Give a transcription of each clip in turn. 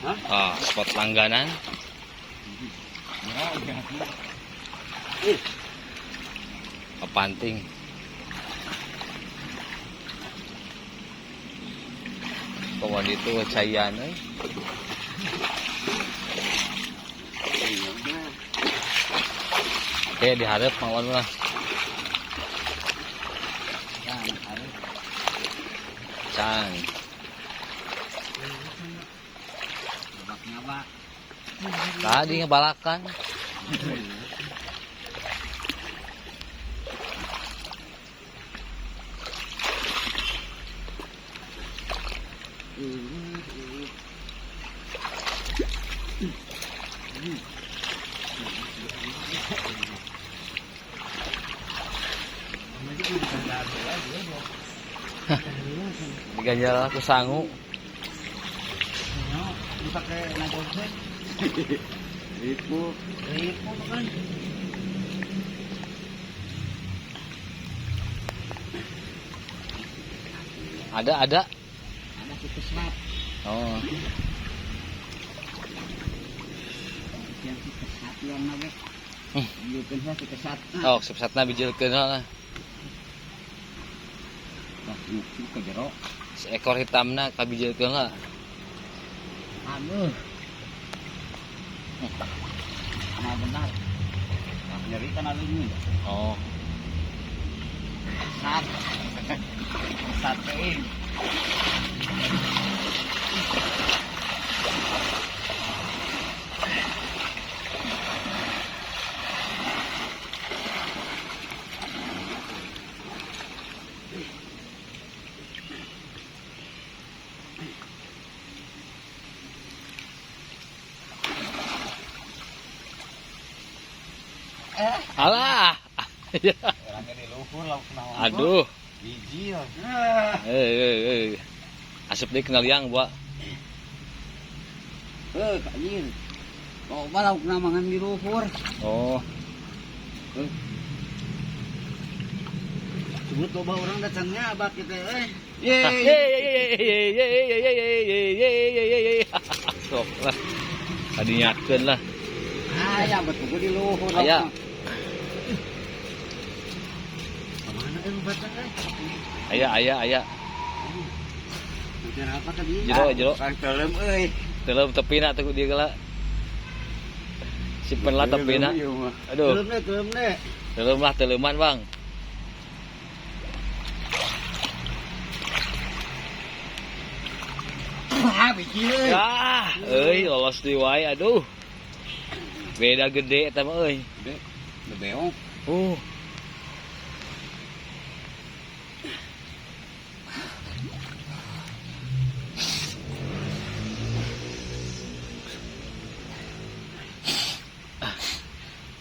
Ah, spot langganan. Papanting. Kawan itu cayan euy. Oke, diharap mawon lah. Can. Tadi ngebalakan. Diganjal aku sangu. Dipakai nagojek. Ribu. Ribu kan. Ada. Ada si kesat. Oh. Yang si kesat yang nabe. Bijilkeun si kesat. Oh, si kesatna bijilkeun lah. Ke jero. Seekor hitamna kabijilkeun lah. Aduh. Nah, benar. Nyeri kan alunnya. Oh. Kesat. Kesat teh. Alah. Aduh. Biji. Asup deui kenal yang buat. Anjir. Oh, malah kena mangan di luhur. Oh. Sebut loba orang datangnya abak kita euy. Ye ye ye ye ye ye ye ye ye ye. Sok lah. Tadi nyakeun lah. Aya betul di luhur. Aya. Mana euy batang euy? Aya aya aya. Apa tadi? Jero jero. Kang telem euy. Telem tepina tuh dia geula. Simpen lah tepina. Aduh. Telem deh, telem deh. Telem lah teleman, Bang. Ah, biji euy. Ah, euy lolos di wae aduh. Beda gede eta mah euy. Gede. Bebeong.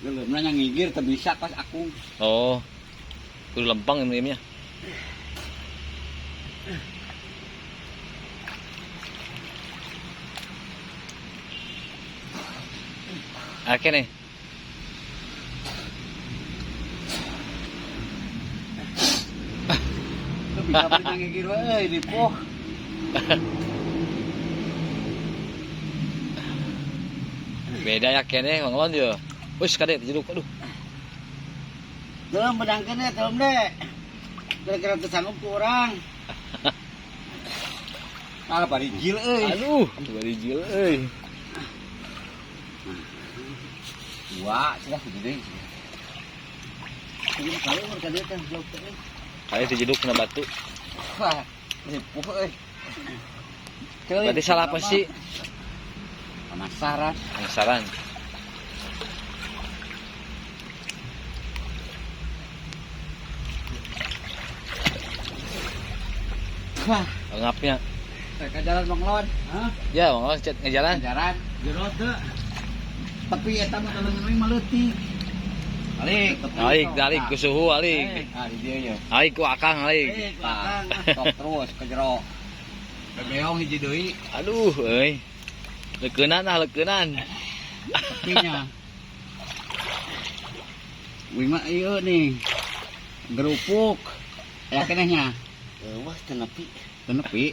Geuleuhna ngigir teu bisa pas aku. Oh. Kudu lempeng ini-nya. Oke nih. Teu bisa beli ngigir euy ripuh. Beda ya kene Bang Lon yo. Wis kade jeruk aduh. Telem bedangkeun deh, telem deh. Kira-kira teu sanggup ku urang. Ah, barijil euy. Aduh, barijil euy. Dua, sudah gede. Ini kalau urang kade teh lauk teh. Kali dijeduk kena batu. Wah, ripuh euy. Berarti salah apa sih? Penasaran. Penasaran. Wah, Ngapnya. ke jalan Bang Lon. Hah? Ya, Bang Lon cet ngejalan. Jalan. Jero teu. Tapi eta mah kalau mah leutik. Balik. Alik, alik ku suhu alik. Ah, di dieu ye. Alik ku akang alik. Ku akang. Tok terus ke jero. Bebeong hiji deui. Aduh, euy. Lekeunan ah, lekeunan. Tepinya. Wih mah ieu nih. Gerupuk. Aya kenehnya. Wah, teu nepi. Teu nepi.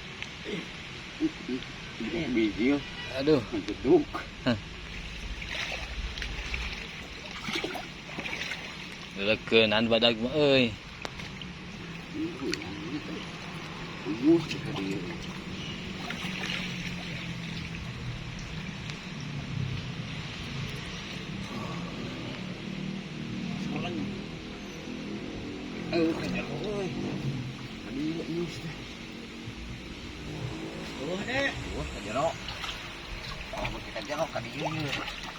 Gigil, Aduh. ngeduk. Leukeun badag mah euy. Ungus ka dieu. Sekolahnya. Ka jero euy. Ka dieu nyus teh. Tuh deh. Wah, ka jero. Oh, beuki ka jero ka dieu.